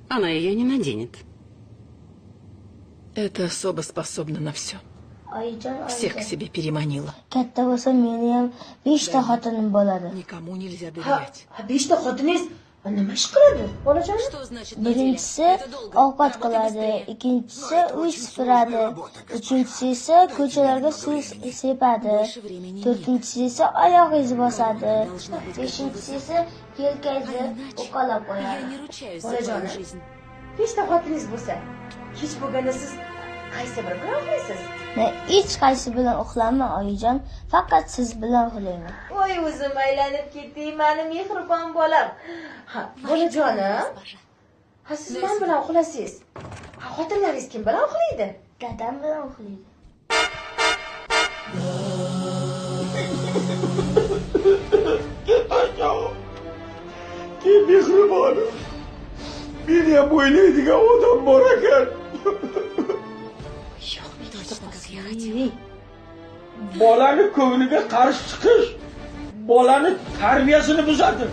Она ее не наденет. Эта особа способна на все. Oyijon, Всех к oyijon. себе переманила. Katta bo'lsam, meni ham beshta xotinim bo'ladi. Никому нельзя Ha, доверять. ha, beshta xotiningiz nima ish qiladi, bolajonim? Что значит Birinchisi ovqat qiladi, ikkinchisi uy supuradi, uchinchisi esa ko'chalarga suv sepadi, to'rtinchisi esa oyog'ingizni bosadi, beshinchisi esa yelkangizni uqalab Я qo'yadi. Не ручаюсь за твою Bolajonim, жизнь. beshta xotiningiz bo'lsa, kech bo'lganda siz qaysi biri bilan uxlaysiz? Men hech qaysi bilan uxlamayman, oyijon, faqat siz bilan uxlayman. Voy, o'zim aylanib ketding, mani mehribon bolam. Ha, bolajonim, ha, siz man bilan uxlasangiz, ha, xotinlaringiz kim bilan uxlaydi? Dadam bilan uxlaydi. Ki mehribonim. Meni ham o'ylaydigan odam bor ekan. Точно, как я хотела. Bolani ko'ngliga qarshi chiqish bolani tarbiyasini buzadi.